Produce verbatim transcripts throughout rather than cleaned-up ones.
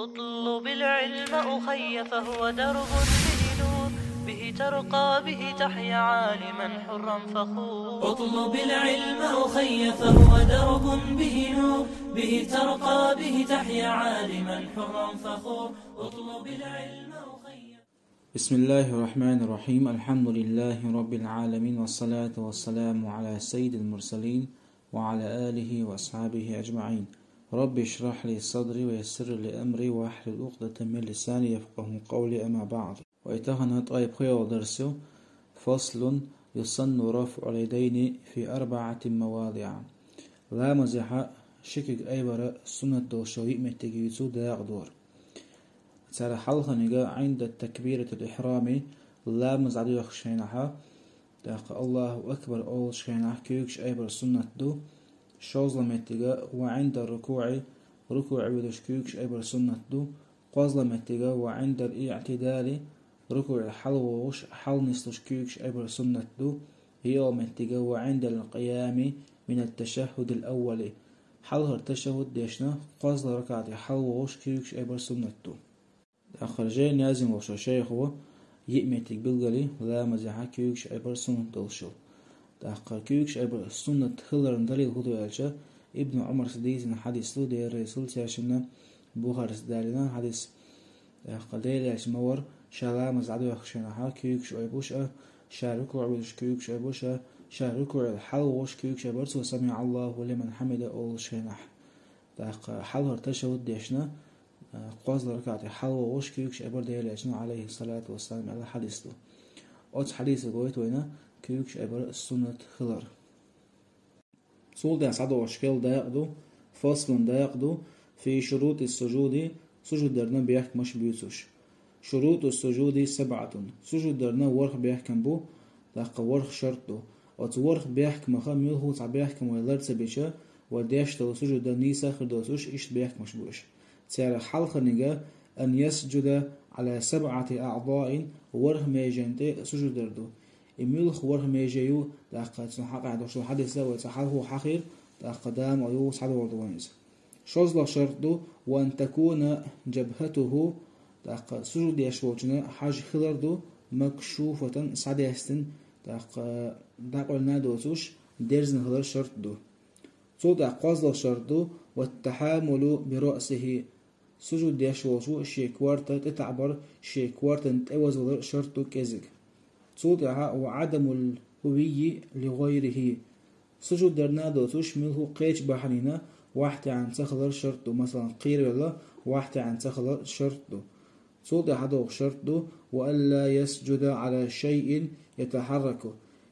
اطلب العلم أخي فهو درب به نور، به ترقى به تحيا عالما حرا فخور. اطلب العلم أخي فهو درب به نور، به ترقى به تحيا عالما حرا فخور. اطلب العلم أخي. بسم الله الرحمن الرحيم. الحمد لله رب العالمين، والصلاة والسلام على سيد المرسلين وعلى آله وأصحابه أجمعين. رب اشرح لي صدري ويسر لي أمري واحلل عقدة من لساني يفقهوا قولي، أما بعد. Вай тахана ткъаь пхиъ йола дарс ю. فصل: يسن رفع اليدين في أربعة مواضع. Ламазехь ши куьг айбар суннат долуш йолу йиъ меттиг ю цу дакъа дора. Цара хьалханиг عند تكبيرة الإحرام, ламаз дӀадоьхучу хенахь, тӀаккха «Аллаху акбар» олучу хенахь куьйгаш айбар суннат ду. ШозлагӀа меттиг وعند الركوع, рукуӀ вуьлуш куьйгаш айбар суннат ду. КхозлагӀа меттиг وعند الاعتدال, рукуӀе хьалавогӀуш, хьалнислуш куьйгаш айбар суннат ду. ЙоьалгӀа меттиг وعند القيام من التشهد الأول, хьалхара ташаххуд дешна, кхозлагӀа ракаӀате хьалавогӀуш куьйгаш айбар суннат ду. ТӀаккха жайна яздина волчу шайхо йиъ меттиг билгал йи ламазехь куьйгаш айбар суннат долуш йолу. ТӀаккха куьйгаш айбар суннат хиларна далил хӀун ду аьлча, Ибн Ӏумарс дийцина хьадис ду, Дела реза хуьлда цаьршинна, Бухарис далийна хьадис. ТӀаккха Дела аьлча ма вара, ша ламаз дӀадоьхучу хенахь куьйгаш айбуш а, ша рукуӀ вуьлуш куьйгаш айбуш а, ша рукуӀе хьалавогӀуш куьйгаш айбар цо «سمع الله لمن حمده» олучу хенахь. ТӀаккха хьалхара ташаххуд дешна, а, кхозлагӀа ракаӀате хьалавогӀуш куьйгаш айбар Делан Элчано, Ӏалайхиссалату вассалам, аьлла хьадис ду. Оцу хьадисо гойту вайна куьйгаш айбар суннат хилар. Цул тӀаьхьа схьадогӀуш хилла дакъа ду, فصل дакъа ду, في شروط السجود, сужуд дарна бехкамаш буьйцуш. شروط السجود سبعة, сужуд дарна ворхӀ бехкам бу, тӀаккха ворхӀ шарт ду. Оцу ворхӀ бехкамах муьлхха цхьа бехкам вай лар ца бича, вай деш долу сужуд дан нийса хир доцуш, иштта бехкамаш бу уьш. Церан хьалханиг أن يسجد على سبعة أعضاء, ворхӀ меженна тӀе сужуд дар ду. И муьлха ворхӀ меже ю, тӀаккха цунах хьакъехь долуш долу хьадис вай цхьа хьалхо хьахийра, тӀаккха дама а юха схьадогӀур ду вайн иза. ШозлагӀа шарт ду, وأن تكون جبهته, тӀаккха сужуд деш волчун хьаж хилар ду, مكشوفة, схьадестина, тӀаккха дӀакъевлина доцуш, дерзина хилар шарт ду. Цул тӀаьхьа кхозлагӀа шарт ду, والتحامل برأسه, сужуд деш волчу шен корта тӀетаӀбар, шен кортан тӀевазвалар шарт ду кӀезиг. Цул тӀаьхьа وعدم الهوي لغيره. Сужуд дарна доцуш муьлхха кхечу бахьанина вахьтехьна ца хилар шарт ду, масалан, кхеравелла вахьтехьна ца хилар шарт ду. Цул тӀаьхьа догӀу шарт ду, وألا يسجد على شيء يتحرك.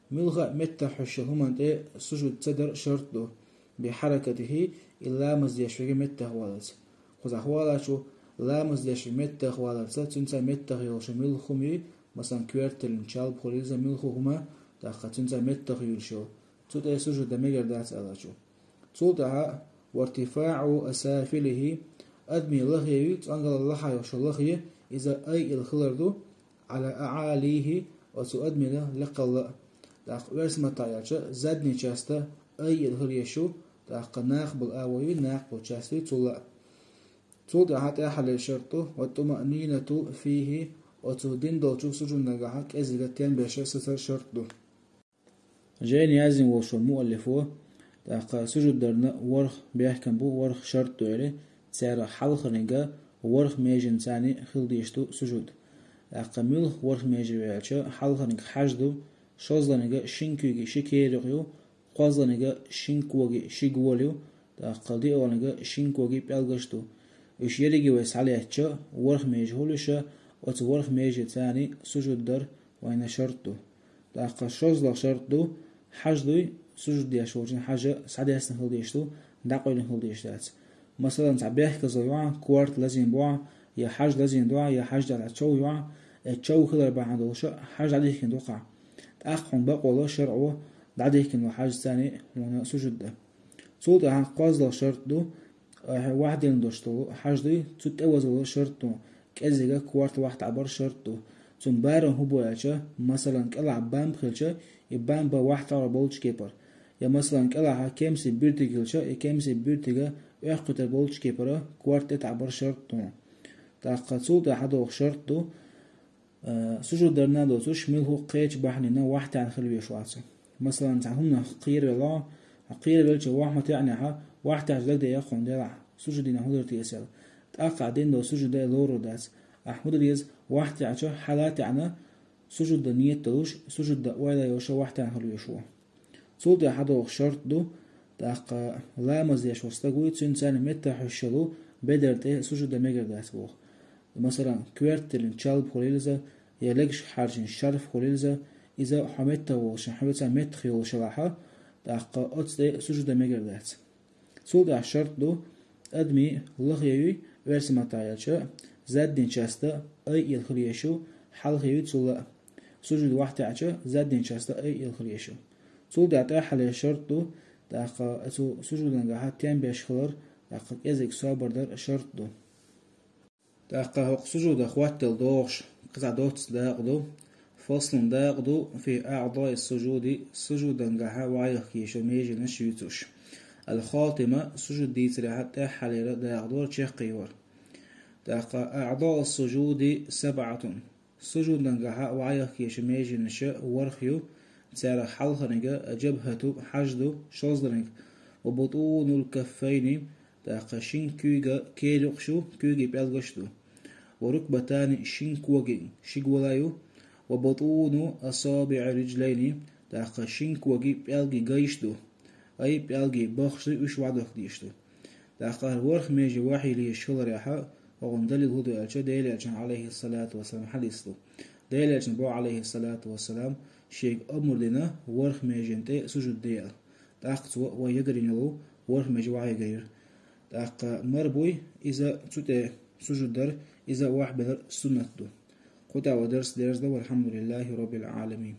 Муьлхха а меттаххьуьш йолу хӀуманна тӀе сужуд ца дар шарт ду, بحركته, и ламаз деш верг меттахваларца. Кхузахь валачу ламаз деш верг меттахваларца, цуьнца меттах йолуш муьлхха хӀума, масалан, коьрталлин чалба хуьлийла иза муьлхха хӀума, тӀаккха цуьнца меттах юьлуш йолу. Цу тӀе сужуд дан мегар дац аьллачу. Цул тӀаьхьа وارتفاع أسافله, адамийн лахе ю, цӀонгал лахахь йолуш йолу лахе, иза айъийла хилар ду, على أعاليه, оцу адамийн лекхалла а. ТӀаккха оьрсийн маттахь аьлча, задняя часть айъийла хир еш ю, тӀаккха накха болу агӀо ю, накха болу часть ю, цул а. Цул тӀаьхьа тӀаьххьара шарт ду, والطمأنينة فيه, оцу дина долчу сужуд нагахь кӀеззига тем беш сацар шарт ду. Жайна яздина волчу муаллифо, тӀаккха сужуд дарна ворхӀ бехкам бу, ворхӀ шарт ду аьлла, церан хьалханиг ворхӀ меженца хила дезаш ду сужуд. ТӀаккха муьлха ворхӀ меже ю аьлча, хьалханиг хьаж ду, шозлагӀниг шин куьйги ши керах ю, кхозлагӀниг шин коги ши гола ю, тӀаккха диъалгӀаниг шин коги пӀелгаш ду. Уьш ерриге вай схьалаьцча, ворхӀ меже хуьлуш, оцу ворхӀ межеца сужуд дар вайна шарт ду. ТӀаккха шозлагӀа шарт ду, хьаж дуй, сужуд деш волчун хьаж схьадесна хила дезаш ду, дӀакъевлина хила дезаш дац. Масалан, цхьа бехказалла ю, корта лазийна бу, я хьаж лазийна ду, я хьаж дӀа чов ю, я чов хилар бахьана долуш хьаж дӀадихкина ду-кх. ТӀаккха хьуна бакъо ло шарӀо дӀадихкина долу хьажца хьуна сужуд дан. Цул тӀаьхьа кхозлагӀа шарт ду, ахьа вахьдина долуш долу хьаж дуй, цу тӀевазвалар шарт ду, кӀеззига корта вахьтаӀбар шарт ду. Цуьнан барам хӀун бу аьлча, масалан, кӀелахь бамба хилча, и бамба вахьтаӀур болчу кепара. Я, масалан, кӀелахь кемсийн буьртиг хилча, и кемсийн буьртиг оьккхуьйтур болчу кепара корта тӀетаӀбар шарт ду. ТӀаккха цул тӀаьхьа догӀу шарт ду, а, сужуд дарна доцуш, муьлхха а кхечу бахьанина вахьтаьӀна хила везаш вац. Масалан, цхьа хӀуманах кхеравелла, хьо кхеравелча вахь ма таьӀнехь, вахьтаьӀча дагадеа хьуна делахь, сужуд дина хӀун дара те ас аьлла. ТӀаккха ахь дина долу сужуд дан лорур дац. Ахь хӀун дан деза, вахьтаьӀча хьала а таьӀна, сужуд дан нийят долуш, сужуд дан ойла йолуш вахьтаьӀна хила везаш ву. Цул тӀаьхьа догӀу шарт ду, тӀаккха ламаз деш волу стаг вуй, цуьнан царна меттахь хьуьйсуш йолу бедар тӀе сужуд дан мегар дац боху. Масалан, коьрта тиллина чалба хуьлийла иза, я легашка хьаьржина шарф хуьлийла иза, иза хьо меттахь волуш, хьоьца меттах йолуш елахь, тӀаккха оцу тӀе сужуд дан мегар дац. Цул тӀаьхьа шарт ду, адамийн лахе юй, оьрсийн маттахь аьлча, задняя часть айъелла хила езаш ю, хьалхе юй цул а. Сужуд вахьтаьӀча, задняя часть айъелла хила езаш ю. Цул тӀаьхьа тӀаьххьалера шарт ду, тӀаккха оцу сужудангахьа тем беш хилар, тӀаккха кӀезиг собар дар шарт ду. ТӀаккха хӀокху сужудах хӀоттал догӀуш, кхин цхьа доцца дакъа ду, фаслун дакъа ду, фи аъдаи сужуди, сужудангахьа вайгӀахкийша меженаш юьйцуш. Ал-хатима, сужуд дийцарехьа тӀаьххьалера дакъа дора чекхйора. ТӀаккха аъдаи сужуди сабъатун. Сужудангахьа вайгӀахкийша меженаша ворхӀ ю, царах хьалхарниг джабхату, хьаж ду, шолздарниг ва бутӀунул каффайни, тӀаккха шин куьйга керукъаш ю, куьйгийн пӀелгаш ду. Ва рукбатани, шин когийн ши гола ю, ва бутӀуну асабиӀи риджлайни, тӀаккха шин когийн пӀелгийн гайш ду. Ай пӀелгийн баххаш ду, уьш вӀадохка дийш ду. ТӀаккха хӀара ворхӀ меже вахьий лийш хиларехьа, охан далил хӀун ду аьлча, Делан Элчан, алейхиссалату вассалам, хьадис ду. Делан Элчан бо, алейхиссалату вассалам, шега амр дина ворхӀ межен тӀе сужуд де аьлла. ТӀаккха цо вай ягарйина йолу ворхӀ меже вахьий гайра. ТӀаккха мара буй, иза цу тӀе сужуд дар, иза вахьбелар суннат ду. Кху тӀехь вай дарс дерзадо, валхьамдулиллахи роббил Ӏаламин.